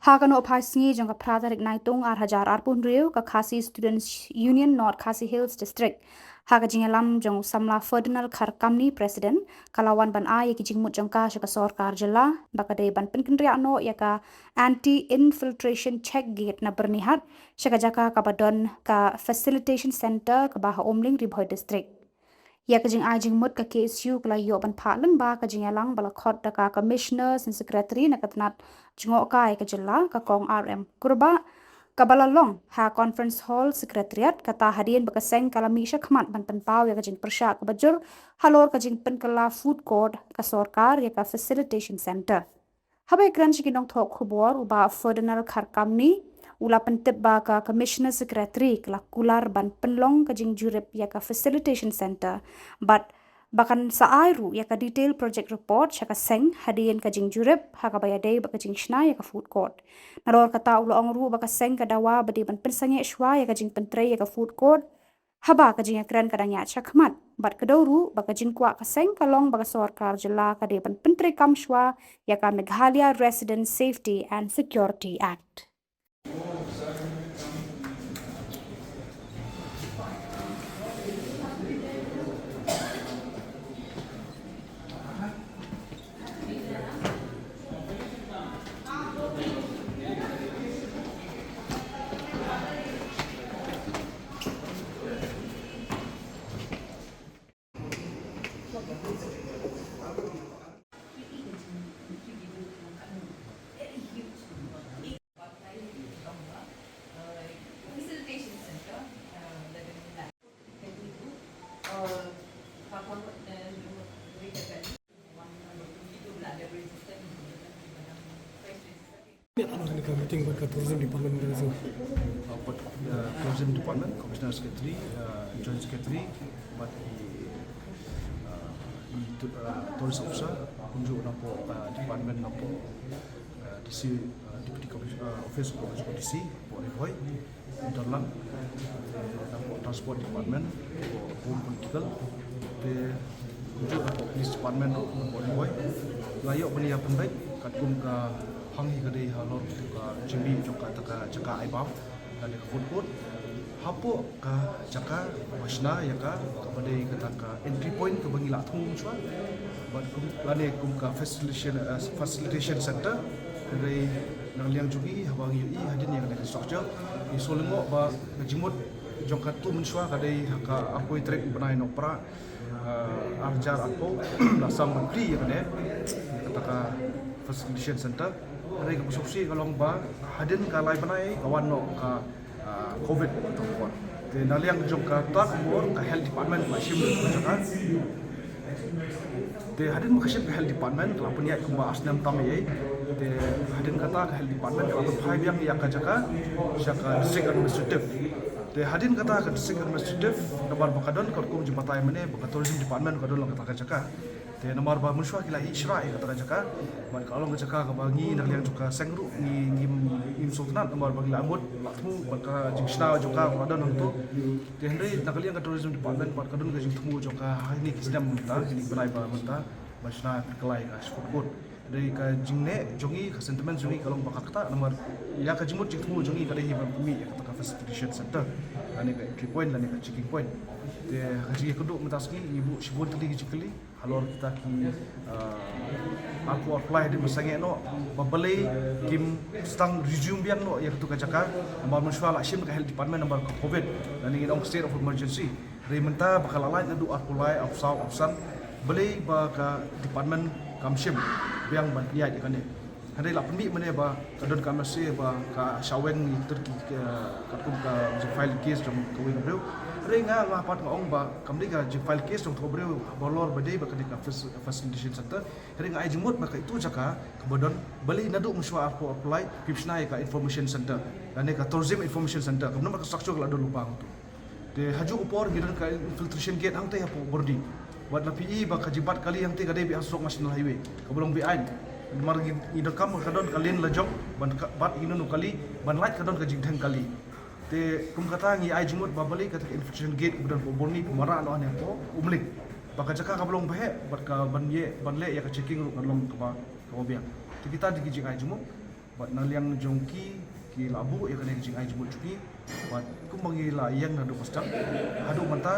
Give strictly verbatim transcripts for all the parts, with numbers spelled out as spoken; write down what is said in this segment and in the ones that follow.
Ha ka nohphai sngi jong ka phra tarik Naitung ar hajar arphew hynriew, ka Khasi Students Union North Khasi Hills District, ha ka jingïalam jong u samla Ferdinand Kharkamni, President, ka la wan ban ai ïa ki jingmut jong ka sha ka sorkar jylla ba ka dei ban pynkynriah noh ïa ka anti infiltration check gate na Byrnihat sha ka jaka kaba don ka facilitation center kaba ha Umling, Ri Bhoi District. Ïa ka jingai jingmut ka K S U ka la ïoh ban phah lyngba ka jingïalang ba la khot da ka Commissioner and Secretary na ka tnat jngohkai ka jylla, ka Kong R M Kurbah, kaba la long ha Conference Hall Secretariat, kata hadien ba ka seng ka la mih shakhmat ban pynpaw ïa ka jingpyrshah kaba jur halor ka jingpynkylla food court ka sorkar ïa ka facilitation center. Haba ïakren sha ki nongthoh khubor, u Bah Ferdinand Kharkamni u la pyntip ba ka Commissioner Secretary ka la kular ban pynlong ka jingjurip ïa ka facilitation center bad ba kan sa ai ruh ïa ka detail project report sha ka seng hadien ka jingjurip, ha kaba ïadei bad ka jingshna ïa ka food court. Nalor kata, u la ong ruh ba ka seng ka dawa ba dei ban pynsangeh shuwa ïa ka jingpyntrei ïa ka food court haba ka jingïakren ka dang ïaid shakhmat, bad ka daw ruh ba ka jingkwah ka seng ka long ba ka sorkar jylla ka dei ban pyntreikam shuwa ïa ka Meghalaya Resident Safety and Security Act. Ni ka meeting bad ka tourism department mynta ka sngi. Uh, bad, uh, tourism department, commissioner secretary, uh, joint secretary, bad ki, uh, ki tu-, uh, tourist officer, kumjuh napoh, uh, department napoh, uh, D C, uh, deputy commissioner, uh, office of D C, napoh Ri Bhoi. Interlang, eh, napoh Transport Department, napoh Home Political, te kumjuh napoh Police Department, napoh Ri Bhoi. La ïoh ban ïa pynbeit katkum ka hang hi ka dei halor ka jingmih jong kata ka jaka ai bam, ka dei ka food court. Hapoh ka jaka ba shna ïa ka, kaba dei kata ka entry point kaba ngi la thmu mynshuwa. Bad kum, lane kum ka facilitation, eh, facilitation center. Ka dei na liang jong ngi, haba ngi ïohi hadien ïa kane ka structure, ngi shu lyngngoh ba ka jingmut jong katto mynshuwa ka dei ha ka arphew tarik u bnai Nohprah, eh, ar hajar arphew, la sdang ban plie ïa kane, kata ka facilitation center. Hynrei kaba sngewsih ka long ba hadien ka lai bnai ka wan noh ka, ah, covid. Te na liang jong kata ka por ka health department ka la shim ka jaka. Te hadien ba ka shim ka health department ka la pynïaid kumba ar snem tam ei. Te hadien kata ka health department ka la pynphai biang ïa ka jaka sha ka district administrative. Te hadien kata ka district administrative, namar ba ka don ka rukom jingbatai mynne ba ka tourism department ka don lang kata ka jaka. Te namar ba mynshuwa ki la ïehnoh ïa kata ka jaka, bad ka long ka jaka kaba ngi na liang jong ka seng ruh ngi, ngi, ngim sngewtynnat namar ba ngi la mut la thmu bad ka jingshna jong ka ka la don hangto. Te hynrei na liang ka tourism department bad ka don ka jingthmu jong ka ha kine ki snem mynta, kine ki bnai ba mynta, ba shna pynkylla ïa ka food court. Hynrei ka jingneh jong ngi, ka sentiment jong ngi ka long ba ka ktah namar ïa ka jingmut jingthmu jong ngi ka dei hi ban pynmih ïa kata ka facilitation center, lane ka entry point lane ka checking point. Te ha ka jingïakynduh mynta ka sngi ngi buh shibun tylli ki jingkylli halor kita ki, ah, arphew arphew lai hadien ba sangeh noh, ba balei kim sdang resume biang noh ïa katu ka jaka, namar mynshuwa la shim ka health department namar ka covid, lane ngi ong state of emergency. Hynrei mynta ba ka la lait naduh arphew lai, arphew saw, arphew san, balei ba ka department kam shim biang ban pynïaid ïa kane. Hynrei la pynmih mynne ba ka don ka message ba ka shah weng ïa ki, ki, katkum ka jingfile case jong kawei ka briew. Hynrei nga, nga pat nga ong ba kam dei ka jingfile case jong kawei ka briew halor ba dei ba ka dei ka fac-, facilitation center. Hynrei nga ai jingmut ba ka itu jaka kaba don, balei naduh mynshuwa arphew arphew lai phim shna ïa ka information center, lane ka tourism information center, kaba namar ka structure ka la don lypa hangto. Te ha juh ka por ngi don ka infiltration gate hangtei hapoh Byrni. Bad la phi i ba ka jingbat kali hangtei ka dei beit ha surok National Highway kaba long beit aiñ. Namar ngi, ngi donkam ka don ka lane la jong ban ka, bat ïa kano kano kali, ban lait ka don ka jingdheng kali. Te kum kata ngi ai jingmut ba balei kata ka infiltration gate kaba don hapoh Byrni pynmareh noh hangne hapoh Umling. Ba ka jaka kaba long baheh bad ka ban ïeh, ban leh ïa ka checking ruh ka long kaba, kaba biang. Te kita dei ki jingai jingmut. Bad na liang jong ki, ki la buh ïa kane ka jingai jingmut jong ki. Bad kumba ngi la ïeng naduh ba sdang haduh mynta,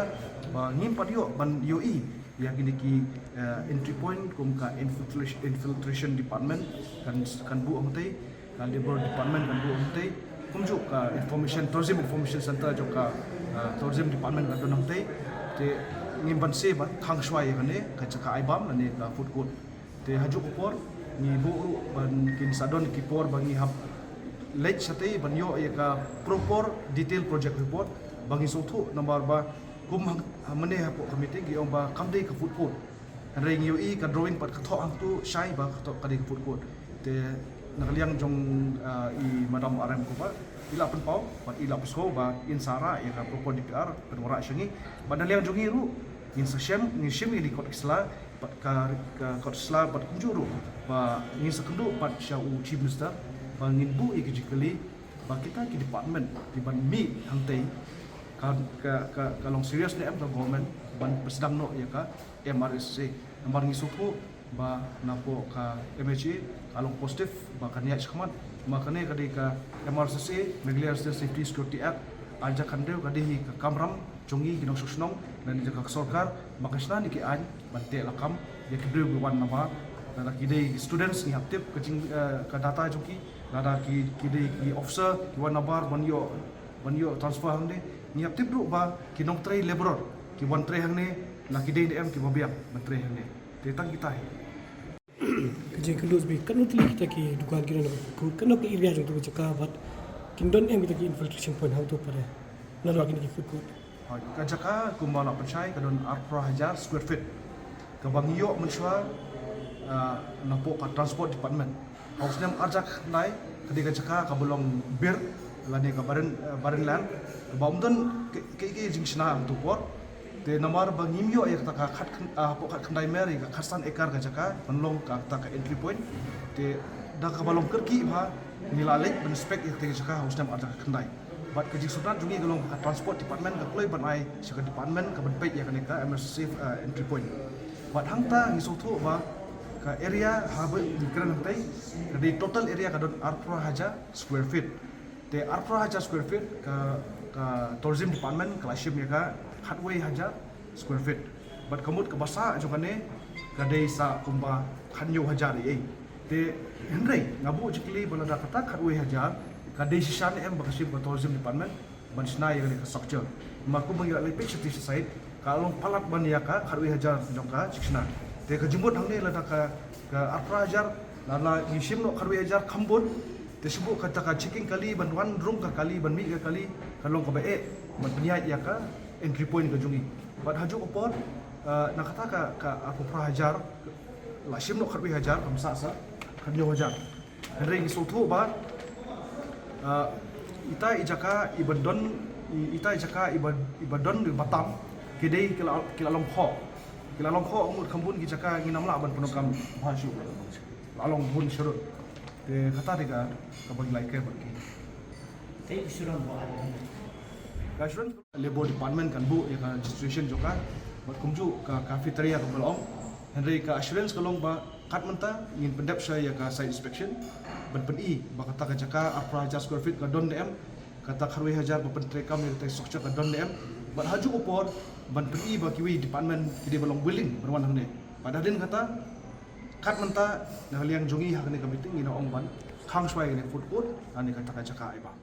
ba ngim pat ïoh ban ïohi ïa kine ki, eh, entry point kum ka infiltration, infiltration department kan, kan buh hangtei, ka labour department kan buh hangtei, kumjuh ka information, tourism information center jong ka, eh, tourism department kan don hangtei. Te ngim banse ban khang shuwa ïa kane ka jaka ai bam lane ka food court. Te hajuh ka por ngi buh ruh ban kin sa don ki por ba ngi hap leit shatei ban ïoh ïa ka proper detail project report ba ngi sngewthuh, namar ba kum hang, ha, mynne hapoh ka meeting ki ong ba kam dei ka food court. Hynrei ngi ïohi ka drawing pat ka thoh hangtu shai ba ka thoh ka dei ka food court. Te na ka liang jong, ah, i Madam R M Cooper, i la pynpaw bad i la pynsngew ba in sa rah ïa ka proper D P R pynwanrah sha ngi. Bad na liang jong ngi ruh ngin sa shem, ngin shim ïa ki kot ki sla, bad ka, ka kot sla bad kumjuh ruh ba ngin sa kynduh bad sha u Chief Minister ba ngin buh ïa ki jingkylli ba kita ki department kiban mih hangtei ka, ka, ka, ka long serious ne em ka government ban pynsdang noh ïa ka M R S S A. Namar ngi sngewthuh ba napoh ka M H A ka long positive ba kan ïaid shakhmat. Ma kane ka dei ka M R S S A, Meghalaya Residential Safety Security Act, arhajar khathynriew ka dei hi ka kamram jong ngi ki nongshong shnong lane jong ka sorkar, ba kan shna ïa ki aiñ ban teh lakam ïa ki briew ki wan nabar. Lada ki dei ki students ngi hap tip ka jing, eh, ka data jong ki, lada ki, ki dei ki officer ki wan nabar ban ïoh, ban ïoh transfer hangne, ngi hap tip ruh ba ki nongtrei labourer ki wan trei hangne la ki dei ne em kiba biang ban trei hangne. Te tang kita hi. Ka jingkylli ba katno tylli kita ki dukan ki don, katno ka area jong kata ka jaka bad kin don em kita ki infiltration point hangto pat na la kine ki food court. Hooid, ka jaka kumba la pynshai ka don arphew hajar square feet. Kaba ngi ïoh mynshuwa, ah, napoh ka transport department. Ha u snem arhajar khyndai ka dei ka jaka kaba long bir lane ka barren, eh, barren land. Kaba ym don kaei kaei jingshna hangto por. Te namar ba ngim ïoh ïa kata ka khat khyn-, ah, hapoh khat khyndai mer ïa ka khatsan acre ka jaka ban long kata ka entry point. Te da kaba long kyrkieh bha ngi la leit ban inspect ïa kata ka jaka ha u snem arhajar khyndai. Bad ka jingsngewtynnat jong ngi ka long ka transport department ka kloi ban ai sha ka department kaban peit ïa kane ka M R S S A, eh, entry point. Bad hangta ngi sngewthuh ba ka area haba ngi kren hangtei ka dei total area ka don arphew hajar square feet. Te arphew hajar square feet ka, ka tourism department ka la shim ïa ka khatwei hajar square feet. Bad ka mut kaba sah jong kane ka dei sa kumba khathynñiew hajar ei ei. Te hynrei nga buh jingkylli ba lada kata khatwei hajar ka dei shisha ne em ba ka shim ka tourism department ban shna ïa kane ka structure. Namar kumba ngi la leit peit shatei sha site ka long palat ban ïa ka khatwei hajar jong ka jingshna. Te ka jingmut hangne lada ka, ka arphew hajar, lada ngi shim noh khatwei hajar kham bun. Te shu buh kata ka checking kali ban wan rung ka kali ban mih ka kali ka long kaba eh ban pynïaid ïa ka entry point ka jong ngi. Bad hajuh ka por, eh, na kata ka, ka arphew phra hajar la shim noh khatwei hajar kam sah sa khathynñiew hajar. Hynrei ngi sngewthuh ba, ah, ita i jaka iba don, i-, ita i jaka iba, iba don iba tam ki dei ki la, ki la long khoh. Ki la long khoh, mut kham bun ki jaka ngim lah ban pyndonkam bha shuh. La long bun sharud. Te kata te ka, kaba ngi la ïakren bad ki. Te assurance ba ka assurance Labour Department kan buh ïa ka registration jong ka bad kumjuh ka cafeteria kaba la ong. Hynrei ka assurance ka long ba kat mynta ngin pyndep sha ïa ka site inspection ban pyni ba kata ka jaka arphew hajar square feet ka don ne em, kata khatwei hajar ba pyntreikam ïa kata ka structure ka don ne em. Bad hajuh ka por ban pyni ba kiwei department ki dei ba long willing ban wan hangne. Bad hadien kata, kat mynta na ka liang jong ngi ha kane ka meeting ngi la ong ban khang shuwa ïa kane ka food court, kane kata ka jaka ai bam.